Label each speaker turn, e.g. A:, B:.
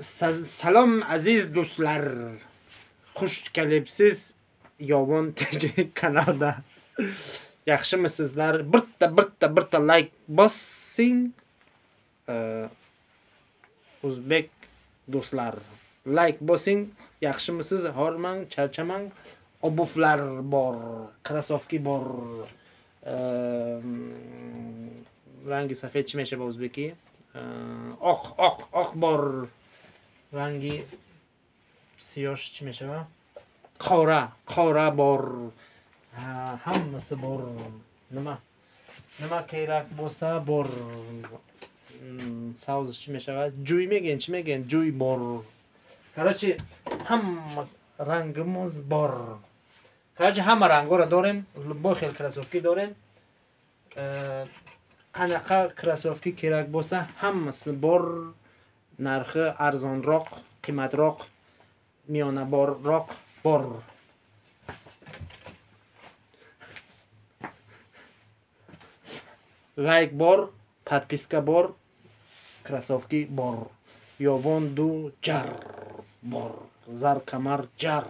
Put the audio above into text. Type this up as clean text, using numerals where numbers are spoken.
A: Salom aziz do'stlar. Xush kelibsiz Yovon TJ kanalda. Yaxshimisizlar? Bitta like bosing. O'zbek do'stlar, like bosing. Yaxshimisiz? Hormang, charchamang. Obuvlar bor, krossovki bor. Rangi safed chimesha bor o'zbeki. Oq bor. Rangi siyosh chimesha. Qora bor. Hammasi bor. Nima kerak bo'lsa bor. Savz chimesha, jo'y chimegen, jo'y bor. Короче, hamma rangimiz bor. Короче, hamma rangora dorim, любой xil krossovki dorim. Qanaqa krossovki kerak bo'lsa hammasi bor. Narxi arzonroq, qimmatroq, miyonaborroq bor. Like bor, podpiska bor, krossovki bor. Yovon du jar bor. Zar kamar jar.